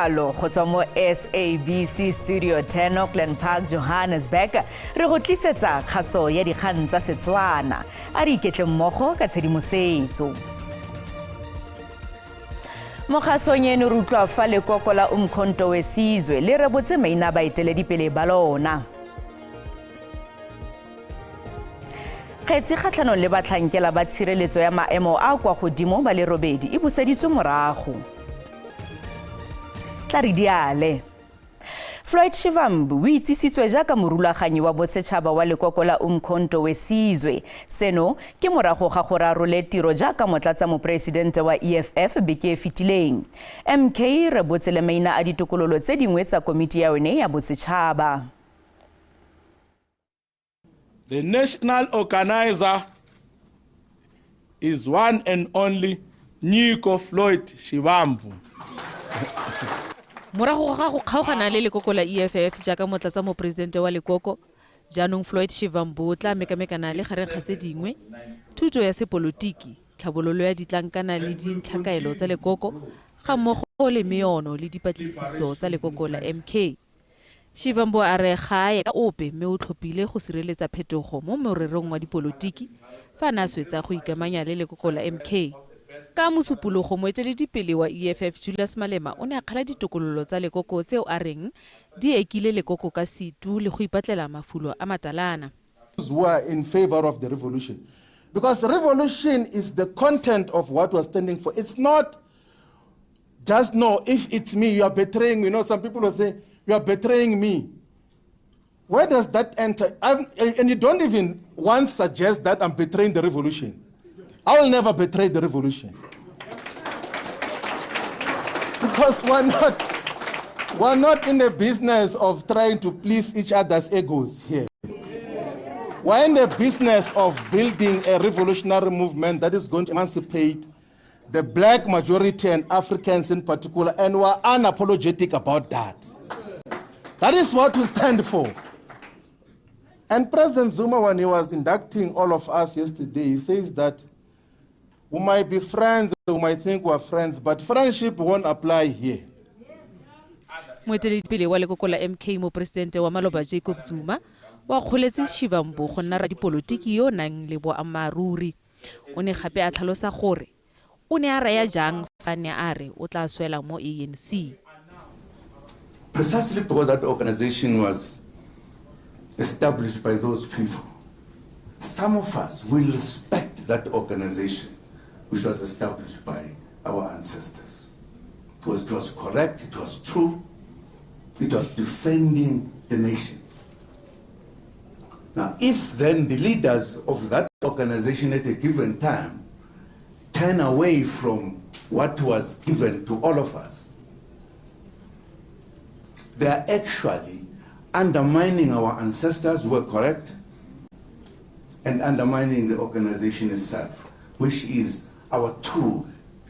Tidimalo go tswa mo SABC Studio 10 Auckland Park, Johannesburg, re go tlisetsa kgaso ya dikgang tsa Setswana. A re iketle mmogo ka tshedimosetso. Mo kgasong eno re utlwa fa lekoko la Umkhonto weSizwe le rebotse maina a baeteledipele ba lona. Kgetsi kgatlhanong le batlhankela ba tshireletso ya maemo a kwa godimo ba le robedi e buseditswe morago. Tla re diale. Floyd Shivambu o itsisitswe jaaka morulaganyi wa bosetšhaba wa lekoko la Umkhonto weSizwe. Seno ke morago ga gore a role tiro jaaka motlatsa moporesidente wa EFF beke e fetileng. MK rebotse le maina a ditokololo tse dingwe tsa komiti ya yone ya bosetšhaba. The national organizer is one and only Nyiko Floyd Shivambu. Morago ga go kgaogana le lekoko la EFF jaaka motlatsa moporesidente wa lekoko, jaanong Floyd Shivambu o tla mekamekana le gareng ga tse dingwe, thuto ya sepolotiki, tlhabololo ya ditlankana le dintlhakaelo tsa lekoko, ga mmogo le meono le dipatlisiso tsa lekoko la MK. Shivambu a re ga a ye ka ope mme o tlhophile go sireletsa phetogo mo morerong wa dipolotiki fa a ne a swetsa go ikamanya le lekoko la MK. Ka Mosupologo, moeteledipele wa EFF Julius Malema o ne a kgala ditokololo tsa lekoko tseo a reng di ekile lekoko ka setu le go ipatlela mafulo a matalana. Who are in favor of the revolution. Because revolution is the content of what we're standing for. It's not just no, if it's me, you are betraying me. You know, some people will say, you are betraying me. Where does that enter? And you don't even once suggest that I'm betraying the revolution. I will never betray the revolution. Because we're not in the business of trying to please each other's egos here. We're in the business of building a revolutionary movement that is going to emancipate the black majority and Africans in particular, and we're unapologetic about that. That is what we stand for. And President Zuma, when he was inducting all of us yesterday, he says that we might be friends, we might think we're friends, but friendship won't apply here. Moeteledipele wa lekoko la MK, moporesidente wa maloba Jacob Zuma, o akgoletse Shivambu go nna radipolotiki yo o nang le boammaaruri. O ne gape a tlhalosa gore o ne a raya jang fa ne a re o tla swela mo ANC. Precisely because that organization was established by those people, some of us will respect that organization which was established by our ancestors. Because it was correct, it was true, it was defending the nation. Now, if then the leaders of that organization at a given time turn away from what was given to all of us, they are actually undermining our ancestors who were correct and undermining the organization itself, which is our tool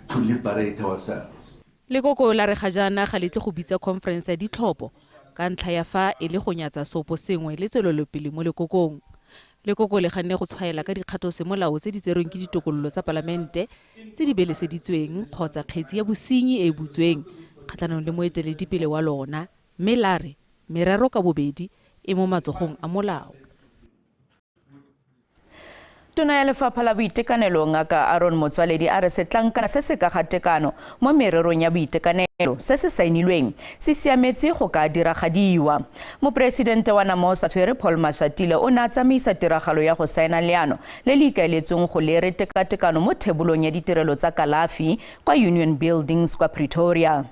to liberate ourselves. Lekoko la re ga jaana ga letle go bitsa conference ya ditlhopho ka ntlha ya fa e le go nyatsa sopo sengwe le tswelelopele mo lekokong. Lekoko le ganne go tshwaela ka dikgato semolao tse di tserweng ke ditokololo tsa palamente tse di beleseditsweng kgotsa kgetsi ya bosenyi e e butsweng kgatlhanong le moeteledipele wa lona, mme la re merero ka bobedi e mo matsogong a molao. Tona ya Lefapha la Boitekanelo, Ngaka Aaron Motsoaledi, a re setlankana se se ka ga tekano mo mererong ya boitekanelo se se saenilweng se siametse go ka diragadiwa. Moporesidente wa NAMOSA tshwere Paul Mashatile o ne a tsamaisa tiragalo ya go saena leano le le ikaeletsweng go lere tekatekano mo thebolong ya ditirelo tsa kalafi kwa Union Buildings kwa Pretoria.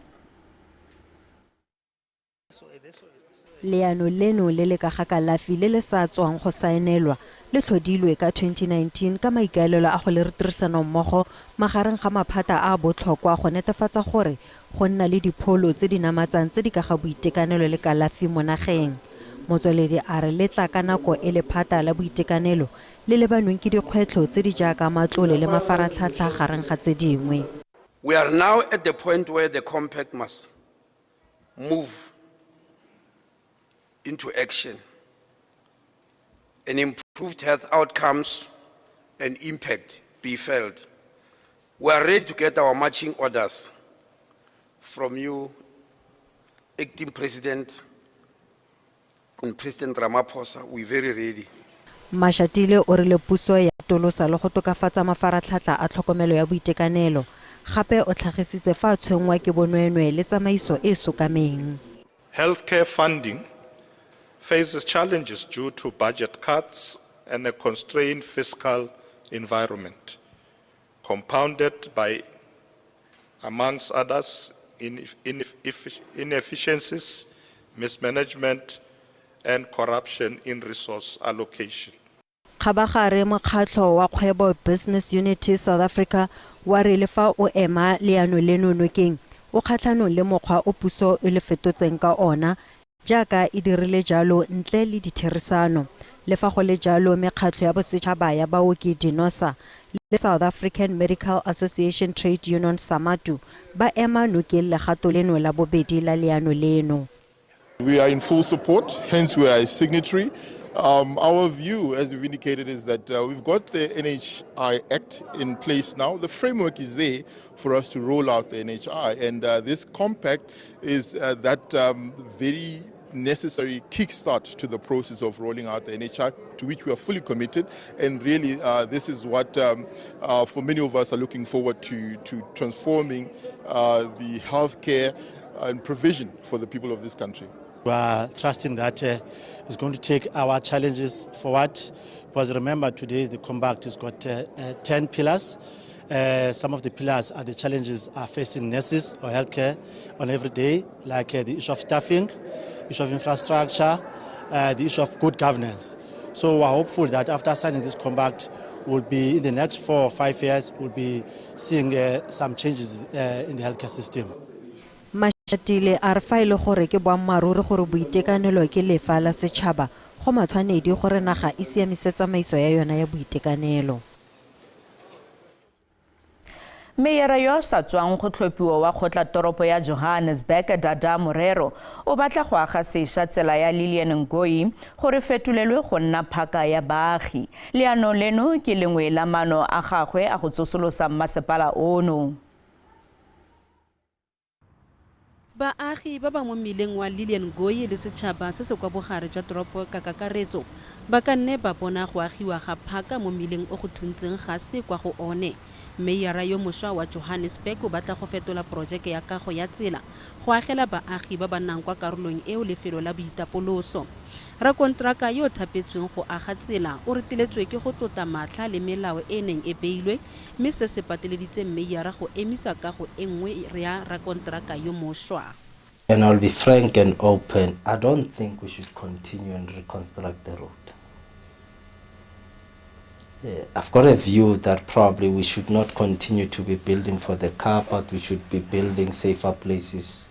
Leano leno le le ka ga kalafi le le sa tswang go saenelwa le tlhodilwe ka 2019 ka maikaelelo a go lere tirisanommogo magareng ga maphata a a botlhokwa go netefatsa gore go nna le dipholo tse di namatsang tse di ka ga boitekanelo le kalafi mo nageng. Motsoaledi a re le tla ka nako e lephata la boitekanelo le lebanweng ke dikgwetlho tse di jaaka matlole le mafaratlhatlha, gareng ga tse dingwe. We are now at the point where the compact must move into action and improved health outcomes and impact be felt. We are ready to get our marching orders from you. Acting President and President Ramaphosa, we're very ready. Mashatile o rile puso ya atolosa le go tokafatsa mafaratlhatlha a tlhokomelo ya boitekanelo. Gape o tlhagisitse fa a tshwenngwa ke bonweenwee le tsamaiso e e sokameng. Healthcare funding faces challenges due to budget cuts and a constrained fiscal environment, compounded by, amongst others, inefficiencies, mismanagement, and corruption in resource allocation. Kgabagare mokgatlho wa kgwebo Business Unity South Africa wa re le fa o ema leano leno nokeng, o kgatlhanong le mokgwa o puso e le fetotseng ka ona jaaka e dirile jalo ntle le ditherisano. Le fa go le jalo, mekgatlho ya bosetšhaba ya baoki DENOSA le South African Medical Association Trade Union SAMATU ba ema nokeng legato leno la bobedi la leano leno. We are in full support, hence we are a signatory. Our view, as we've indicated, is that we've got the NHI Act in place now. The framework is there for us to roll out the NHI, and this compact is that very necessary kickstart to the process of rolling out the NHI, to which we are fully committed. And really, this is what, for many of us, are looking forward to transforming the healthcare and provision for the people of this country. We are trusting that it's going to take our challenges forward, because remember today the compact has got 10 pillars. Some of the pillars are the challenges are facing nurses or healthcare on every day, like the issue of staffing, issue of infrastructure, the issue of good governance. So we are hopeful that after signing this compact, we'll be in the next 4 or 5 years, we'll be seeing some changes in the healthcare system. Mashatile a re fa e le gore ke boammaaruri gore boitekanelo ke lefa la setšhaba, go matshwanedi gore naga e siamise tsamaiso ya yona ya boitekanelo. Meyara yo a sa tswang go tlhophiwa wa kgotlatoropo ya Johannesburg, Dada Morero, o batla go aga sešwa tsela ya Lilian Ngoyi gore fetolelwe go nna phaka ya baagi. Leano leno ke lengwe la maano a gagwe a go tsosolosa mmasepala ono. Baagi ba ba mo mmileng wa Lilian Ngoyi le setšhaba se se kwa bogare jwa toropo ka kakaretso ba ka nne ba bona go agiwa ga phaka mo mmileng o go thuntseng gase kwa go one. Meyara yo mošwa wa Johannesburg o batla go fetola porojeke ya kago ya tsela go agela baagi ba ba nnang kwa karolong eo lefelo la boitapoloso. Rakonteraka yo o thapetsweng go aga tsela o reteletswe ke go tlotla matlha le melao e neng e beilwe, mme se se pateleditse meyara go emisa kago e nngwe ya rakonteraka yo mošwa. And I'll be frank and open, I don't think we should continue and reconstruct the road. I've got a view that probably we should not continue to be building for the car, but we should be building safer places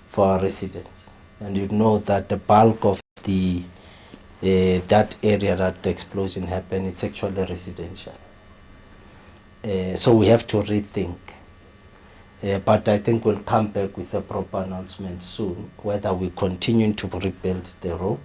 for our residents. And you know that the bulk of the that area that the explosion happened, it's actually residential. So we have to rethink. But I think we'll come back with a proper announcement soon, whether we continue to rebuild the road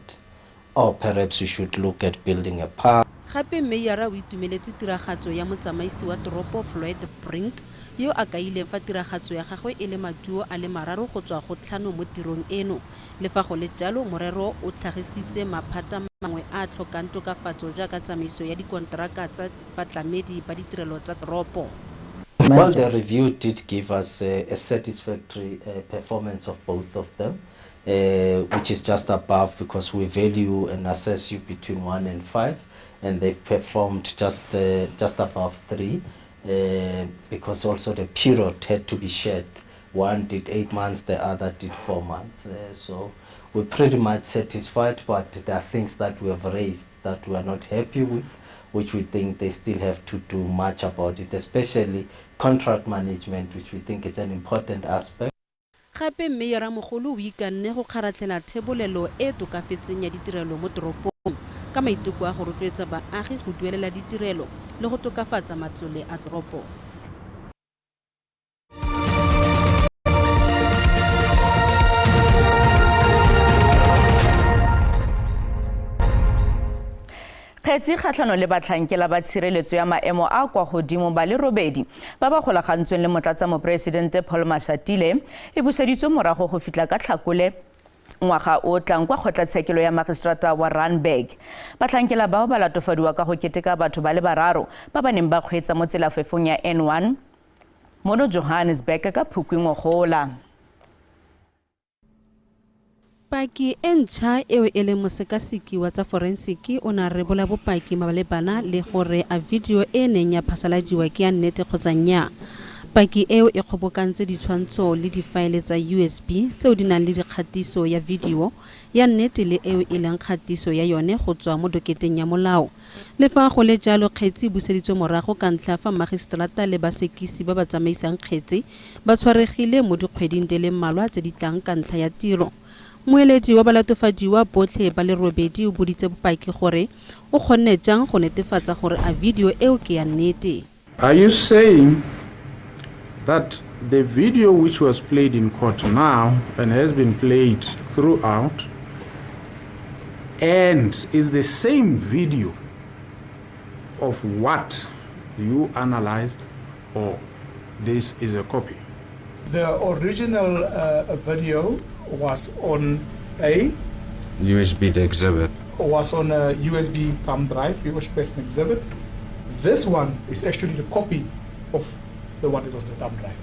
or perhaps we should look at building a park. Gape meyara o itumeletse tiragatso ya motsamaisi wa toropo Floyd Brink, yo a kaileng fa tiragatso ya gagwe e le maduo a le 3 go tswa go 5 mo tirong eno. Le fa go le jalo, morero o tlhagisitse maphata mangwe a a tlhokang tokafatso jaaka tsamaiso ya dikonteraka tsa batlamedi ba ditirelo tsa toropo. Well, the review did give us a satisfactory performance of both of them, which is just above, because we value and assess you between 1 and 5, and they've performed just above 3, because also the period had to be shared. One did 8 months, the other did 4 months. So we're pretty much satisfied, but there are things that we have raised that we are not happy with, which we think they still have to do much about it, especially contract management, which we think is an important aspect. Gape meyara mogolo o ikanne go kgaratlhela thebolelo e tokafetseng ya ditirelo mo toropong ka maiteko a go rotloetsa baagi go duelela ditirelo le go tokafatsa matlole a toropo. Kgetsi kgatlhanong le batlhankela ba tshireletso ya maemo a kwa godimo ba le robedi ba ba golagantsweng le motlatsa moporesidente Paul Mashatile e buseditswe morago go fitlha ka Tlhakole ngwaga o tlang kwa kgotlatshekelo ya magistrata wa Randburg. Batlhankela bao ba latofadiwa ka go keteka batho ba le bararo ba ba neng ba kgweetsa mo tselafefong ya N1 mono Johannesburg ka Phukwi ngogola. Paki e ntšha eo e leng mosekaseki wa tsa forensiki o ne a rebola bopaki malebana le gore a video e e neng ya phasaladiwa ke ya nnete kgotsa nnyaa. Paki eo e kgobokantse ditshwantsho le difaele tsa USB tseo di nang le dikgatiso ya video ya nnete le eo e leng kgatiso ya yone go tswa mo doketeng ya molao. Le fa go le jalo, kgetsi e buseditswe morago ka ntlha ya fa magiseterata le basekisi ba ba tsamaisang kgetse ba tshwaregile mo dikgweding di le mmalwa tse di tlang ka ntlha ya tiro. Mmueledi wa balatofadiwa botlhe ba le robedi o boditse bopaki gore o kgonne jang go netefatsa gore a video eo ke ya nnete. Are you saying that the video which was played in court now and has been played throughout and is the same video of what you analyzed or this is a copy? The original uh, video was on a USB the exhibit. Was on a USB thumb drive, it was an exhibit. This one is actually the copy of the one that was the thumb drive.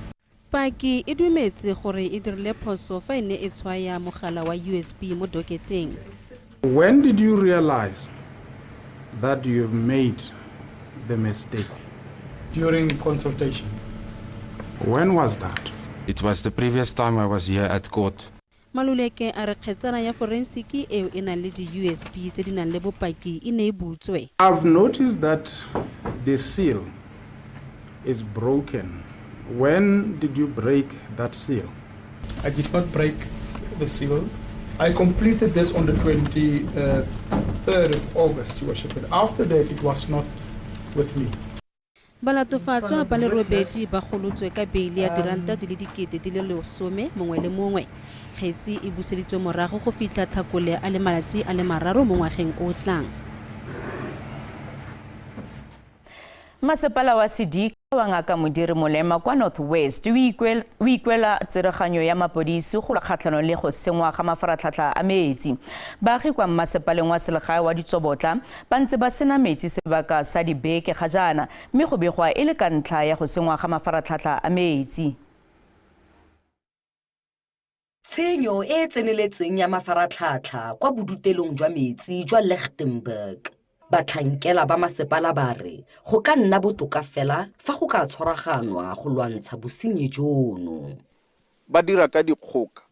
Paki e dumetse gore e dirile phoso fa e ne e tshwaya mogala wa USB mo doketeng. When did you realize that you have made the mistake? During consultation. When was that? It was the previous time I was here at court. Maluleke a re kgetsana ya forensiki eo e nang le di-USB tse di nang le bopaki e ne e butswe. I've noticed that the seal is broken. When did you break that seal? I did not break the seal. I completed this on the 23rd of August, Your Worship. But after that, it was not with me. Balatofatswa ba le robedi ba golotswe ka beile ya diranta di le dikete di le lesome mongwe le mongwe. Kgetsi e buseditswe morago go fitlha Tlhakole a le malatsi a le mararo mo ngwageng o o tlang. Masepala wa Sedika wa Ngaka Modiri Molema kwa North West o ikuela tsereganyo ya mapodisi go lwa kgatlhanong le go sengwa ga mafaratlhatlha a metsi. Baagi kwa mmasepaleng wa selegae wa Ditsobotla ba ntse ba sena metsi sebaka sa dibeke ga jaana mme go begwa e le ka ntlha ya go sengwa ga mafaratlhatlha a metsi. Tshenyo e e tseneletseng ya mafaratlhatlha kwa bodutelong jwa metsi jwa Lichtenburg. Batlhankela ba masepala ba re go ka nna botoka fela fa go ka tshwaraganwa go lwantsha bosenyi jono. Ba dira ka dikgoka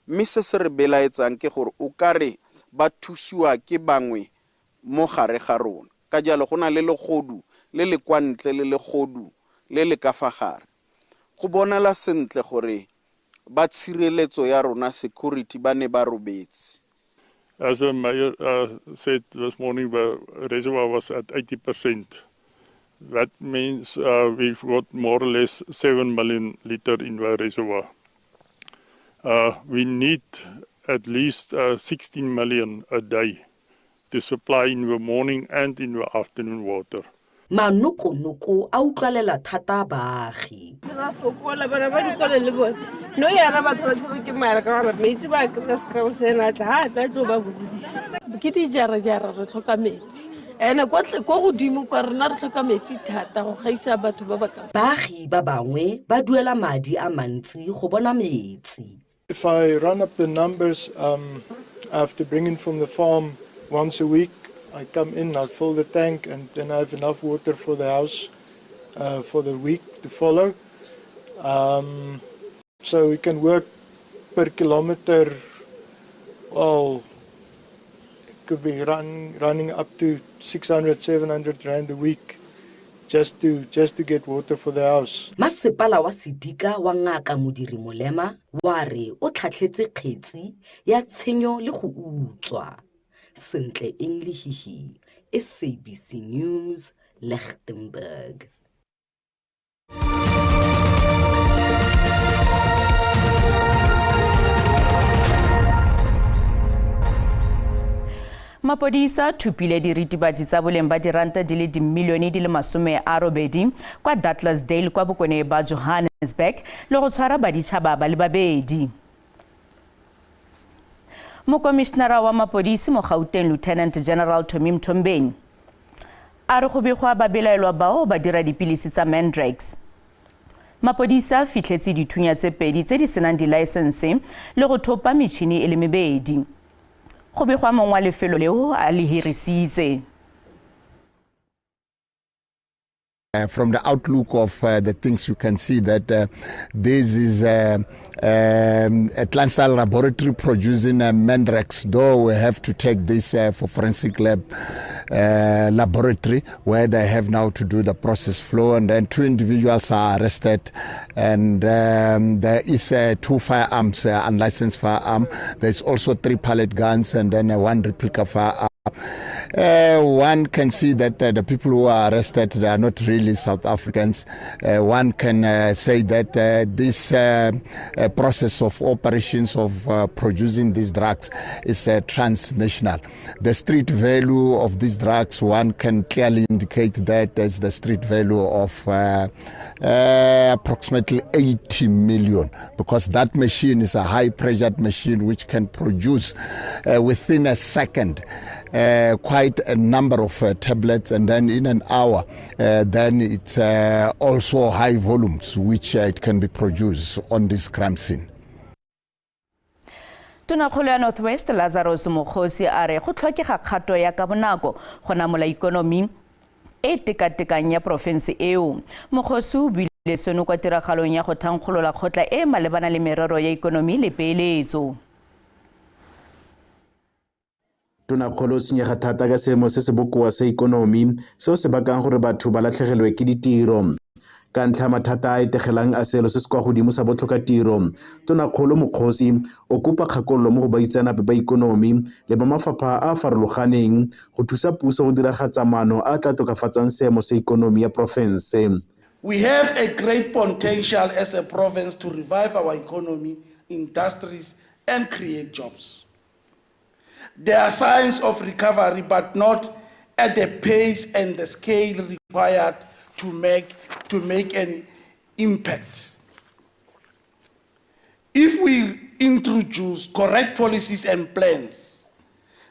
mme se se re belaetsang ke gore o kare ba thusiwa ke bangwe mo gare ga rona. Ka jalo go na le legodu le le kwa ntle le legodu le le ka fa gare. Go bonala sentle gore ba tshireletso ya rona, security, ba ne ba robetse. As the mayor said this morning, the reservoir was at 80%. That means we've got more or less 7 million litre in the reservoir. We need at least 16 million a day to supply in the morning and in the afternoon water. Manokonoko a utlwalela thata baagi. Ra sokola bana ba dikolo le bone no yana batho ba tshwerwe ke mara ka gore metsi ba kry-a sekao sena tla ga tla tlo ba bodisa. Ke dijarajara re tlhoka metsi ene ko godimo kwa rona re tlhoka metsi thata go gaisa batho ba ba ka. Baagi ba bangwe ba duela madi a mantsi go bona metsi. If I run up the numbers, um, I have to bring in from the farm once a week. I come in, I fill the tank, and then I have enough water for the house uh, for the week to follow. Um, so we can work per kilometer. Well, it could be run, running up to 600, 700 rand a week just to just to get water for the house. Masepala wa Sedika wa Ngaka Modiri Molema wa re o tlhatlhetse kgetsi ya tshenyo le go utswa. Sentle eng lehihi, SABC News, Lichtenburg. Mapodisa a thupile diritibatsi tsa boleng ba diranta di le dimilione di le 80 kwa Douglasdale kwa bokone ba Johannesburg le go tshwara baditšhaba ba le babedi. Mokomišenara wa mapodisi mo Gauteng Lieutenant General Tommy Mthombeni a re go begwa babelaelwa bao ba dira dipilisi tsa Mandrax. Mapodisa a fitlhetse dithunya tse pedi tse di senang dilaesense le go thopa metšhini e le mebedi. Go begwa mong wa lefelo leo a le hirisitse. From the outlook of the things, you can see that this is a clandestine laboratory producing Mandrax, though we have to take this for forensic lab laboratory, where they have now to do the process flow, and then 2 individuals are arrested, and there is 2 firearms, unlicensed firearm. There's also 3 pellet guns and then 1 replica firearm. One can see that the people who are arrested, they are not really South Africans. One can say that this process of operations of producing these drugs is transnational. The street value of these drugs, one can clearly indicate that as the street value of approximately 80 million, because that machine is a high-pressured machine which can produce within a second quite a number of tablets, and then in an hour, then it's also high volumes which it can be produced on this crime scene. Tonakgolo ya North West Lazarus Mokgosi a re go tlhokega kgato ya ka bonako go namola ikonomi e tekatekang ya porofense eo. Mokgosi o buile seno kwa tiragalong ya go thankgolola kgotla e malebana le merero ya ikonomi le peeletso. Tonakgolo o tshwenyega thata ka seemo se se bokoa sa ikonomi seo se bakang gore batho ba latlhegelwe ke ditiro. Ka ntlha ya mathata a a etegelang a seelo se se kwa godimo sa botlhokatiro, Tonakgolo Mokgosi o kopa kgakololo mo go baitseanape ba ikonomi le ba mafapha a a farologaneng go thusa puso go diragatsa maano a a tla tokafatsang seemo sa ikonomi ya porofense. We have a great potential as a province to revive our economy, industries, and create jobs. There are signs of recovery, but not at the pace and the scale required to make an impact. If we introduce correct policies and plans,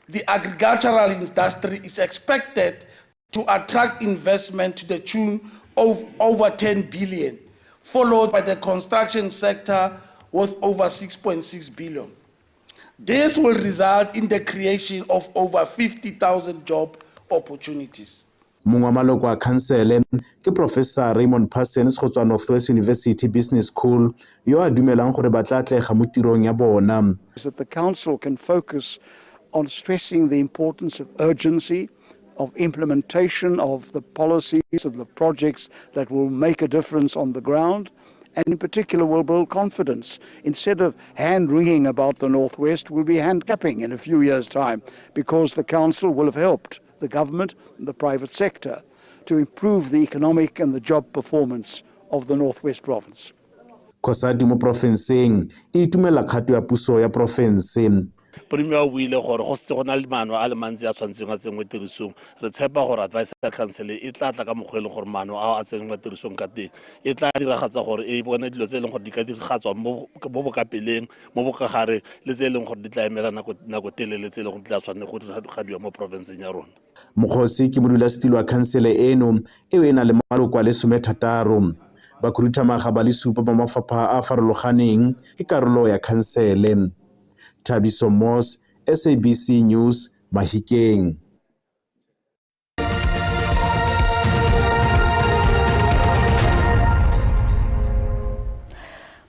the agricultural industry is expected to attract investment to the tune of over 10 billion, followed by the construction sector worth over 6.6 billion. This will result in the creation of over 50,000 job opportunities. Mongwe wa maloko a khansele ke Professor Raymond Parsons go tswa Northwest University Business School, yo a dumelang gore ba tla atlega mo tirong ya bona. That the council can focus on stressing the importance of urgency, of implementation of the policies and the projects that will make a difference on the ground, and in particular will build confidence. Instead of hand-wringing about the Northwest, we'll be hand-clapping in a few years' time, because the council will have helped the government and the private sector to improve the economic and the job performance of the Northwest Province. COSATU mo porofenseng e itumela kgato ya puso ya porofense. Premier o buile gore go setse go na le maano a le mantsi a tshwanetseng a tsenngwe tirisong. Re tshepa gore advisory council e tla tla ka mokgwa e leng gore maano ao a tsenngwe tirisong ka teng. E tla diragatsa gore e bone dilo tse e leng gore di ka diragatswa mo bokapeleng, mo bokagare, le tse e leng gore di tla emela nako telele, tse e leng gore di tla tshwanela go diragadiwa mo porofenseng ya rona. Mokgosi ke modulasetilo wa khansele eno eo e nang le maloko a le 60. Bakhuduthamaga ba le 7 ba mafapha a a farologaneng ke karolo ya khansele. Thabiso Moss, SABC News, Mahikeng.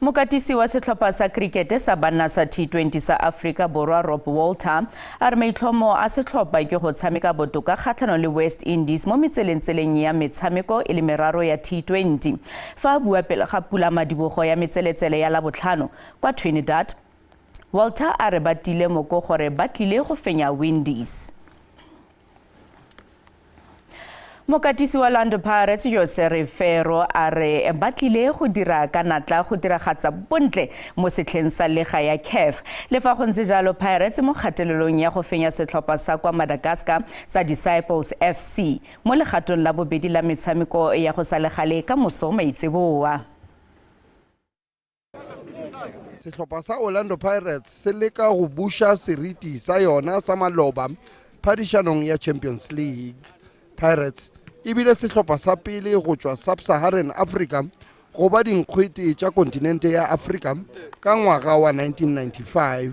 Mokatisi wa setlhopha sa cricket sa banna sa T20 sa Afrika Borwa Rob Walter a re maitlhomo a setlhopha ke go tshameka botoka kgatlhanong le West Indies mo metselengtseleng ya metshameko e le meraro ya T20. Fa a bua pele ga pula madibogo ya metseletsele ya Labotlhano kwa Trinidad, Walter a re ba tile moko gore ba tlile go fenya Windies. Mokatisi wa Orlando Pirates Jose Riveiro a re ba tlile go dira ka natla go diragatsa bontle mo setlheng sa lega ya CAF. Le fa go ntse jalo, Pirates mo kgatelelong ya go fenya setlhopha sa kwa Madagascar sa Disciples FC mo legatong la bobedi la metshameko ya go sa le gale ka moso maitseboa. Sehlopha sa Orlando Pirates se leka go buša seriti sa yona sa maloba phadišanong ya Champions League. Pirates e bile sehlopha sa pele go tšwa Sub-Saharan Africa go ba dinkgwete tša kontinente ya Afrika ka ngwaga wa 1995.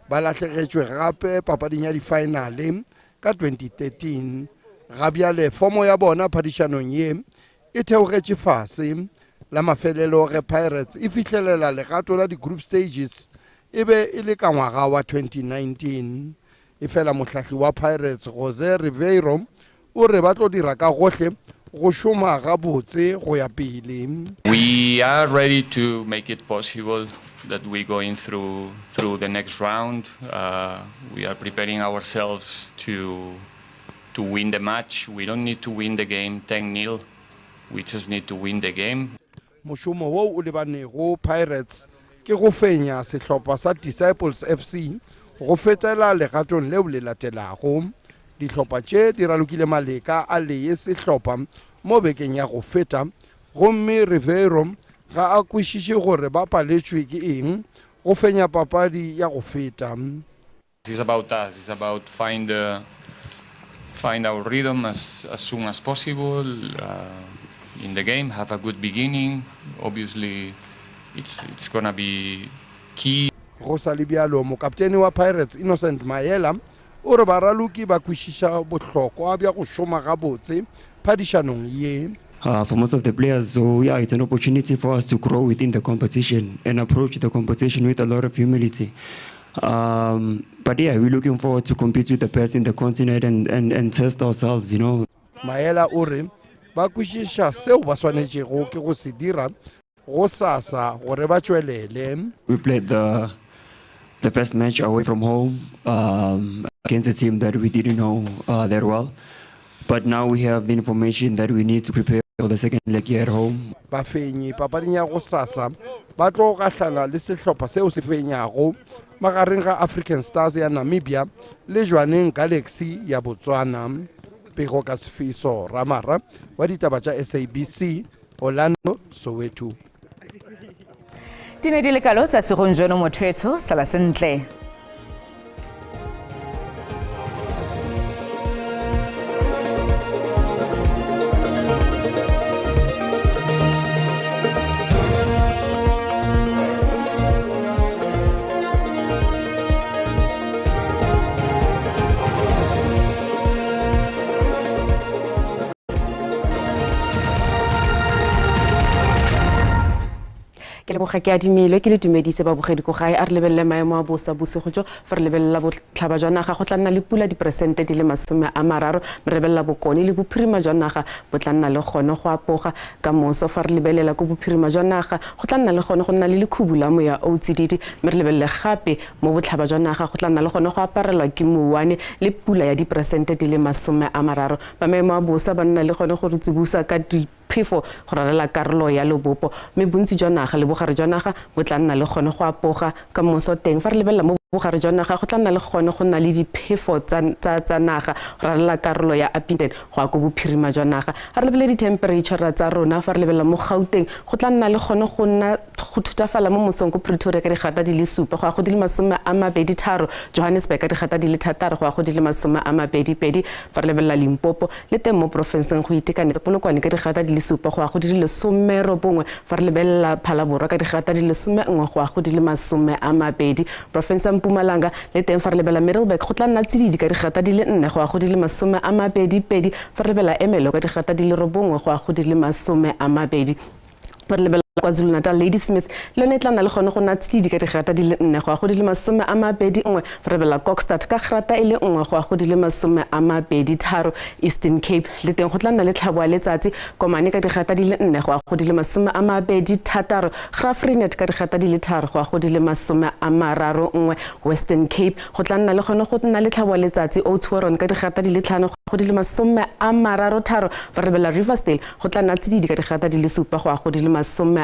Ba lahlegetšwe gape papading ya difaenale ka 2013. Ga bjale fomo ya bona phadišanong ye e theogetše fase. La mafelelo ge Pirates e fihlelela legato la di-group stages e be e le ka ngwaga wa 2019. Efela mohlahli wa Pirates Jose Riveiro o re ba tlo dira ka gohle go šoma gabotse go ya pele. We are ready to make it possible that we going through through the next round. Uh, we are preparing ourselves to to win the match. We don't need to win the game 10-0. We just need to win the game. Mošomo wo o lebanego Pirates ke go fenya sehlopha sa Disciples FC go fetela legatong leo le latelago. Dihlopha tše di ralokile maleka a lee sehlopha mo bekeng ya go feta gomme Riveiro ga a kwešiše gore ba paletšwe ke eng go fenya papadi ya go feta. It's about us. It's about find the find our rhythm as, as soon as possible uh, in the game. Have a good beginning. Obviously, it's it's gonna be key. Go sa le bjalo, mokaptene wa Pirates Innocent Maela o re baraloki ba kwešiša bohlokwa bja go šoma gabotse phadišanong ye. Uh, for most of the players, so yeah, it's an opportunity for us to grow within the competition and approach the competition with a lot of humility. Um, but yeah, we're looking forward to compete with the best in the continent and, and, and test ourselves, you know. Maela o re ba kwešiša seo ba swanetšego ke go se dira gosasa gore ba tšwelele. We played the the first match away from home um, against a team that we didn't know uh, that well. But now we have the information that we need to prepare for the second leg here at home. Bafenyi papading ya gosasa ba tlo gahlana le sehlopha seo se fenyago magareng ga African Stars ya Namibia le Jwaneng Galaxy ya Botswana. Pego ka Sefiso Ramara wa ditaba tša SABC Orlando, Soweto. Di ne di le kalo tsa segong jono motho etsho sala sentle. Ke leboga ke adimilwe ke le dumedise babogedi ko gae. A re lebelele maemo a bosa bosigo jo. Fa re lebelela botlhaba jwa naga go tla nna le pula diperesente di le 30, mme re lebelela bokone le bophirima jwa naga bo tla nna le gone go apoga ka moso. Fa re lebelela ko bophirima jwa naga go tla nna le gone go nna le lekhubu la moya o tsididi, mme re lebelele gape mo botlhaba jwa naga go tla nna le gone go aparelwa ke mouwane le pula ya diperesente di le 30. Ba maemo a bosa ba nna le gone go re tsibosa ka diphefo go rarela karolo ya lobopo, mme bontsi jwa naga le bogare jwa naga bo tla nna le gone go apoga ka moso teng. Fa re lebelela mo bogare jwa naga go tla nna le gone go nna le diphefo tsa, tsa, tsa naga go rarela karolo ya Upington go ya ko bophirima jwa naga. Ga re lebelele dithempereitšhara tsa rona, fa re lebelela mo Gauteng go tla nna le gone go nna go thutafala mo mosong ko Pretoria ka digata di le 7 go ya go di le 23, Johannesburg ka digata di le 6 go ya go di le 22. Fa re lebelela Limpopo le teng mo porofenseng go itekanetse, Polokwane ka digata di le 7 go ya go di le 19, fa re lebelela Phalaborwa ka digata di le 11 go ya go di le 20. Porofense ya Mpumalanga le teng fa re lebelela Middelburg go tla nna tsididi ka digata di le 4 go ya go di le 22, fa re lebelela Ermelo ka digata di le 9 go ya go di le 20. Fa re lebelela KwaZulu-Natal, Ladysmith le yone e tla nna le gone go nna tsididi ka digrata di le 4 go ya go di le 21. Fa re lebelela Kokstad ka grata e le 1 go ya go di le 23. Eastern Cape le teng go tla nna le tlhabo ya letsatsi, Komane ka digrata di le 4 go ya go di le 26, Graaff-Reinet ka digrata di le 3 go ya go di le 31. Western Cape go tla nna le gone go nna le tlhabo ya letsatsi, Oudtshoorn ka digrata di le 5 go ya go di le 33. Fa re lebelela Riversdale go tla nna tsididi ka digrata di le 7 go ya go di le 30.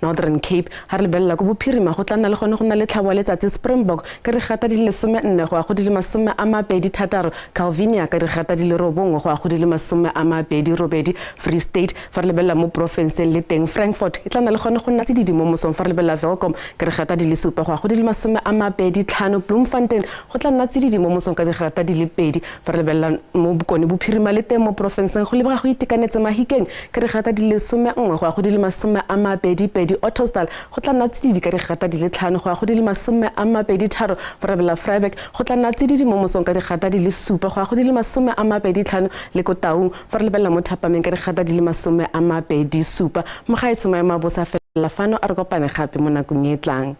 Northern Cape ga re lebelela ko bophirima go tla nna le gone go nna le tlhabo ya letsatsi, Springbok ka digrata di le 14 go ya go di le 26, Calvinia ka digrata di le 9 go ya go di le 28. Free State fa re lebelela mo porofenseng le teng Frankfort e tla nna le gone go nna tsididi mo mosong. Fa re lebelela Welkom ka digrata di le 7 go ya go di le 25, Bloemfontein go tla nna tsididi mo mosong ka digrata di le 2. Fa re lebelela mo bokone bophirima le teng mo porofenseng go lebega go itekanetse, Mahikeng ka digrata di le 11 go ya go di le 22, Ottosdal go tla nna tsididi ka digrata di le 5 go ya go di le 23. Fa re lebelela Vryburg go tla nna tsididi mo mosong ka digrata di le 7 go ya go di le 25, le ko Taung fa re lebelela mo thapameng ka digrata di le 27. Mogaetsho, maemo a bosa a felela fano, a re kopane gape mo nakong e e tlang.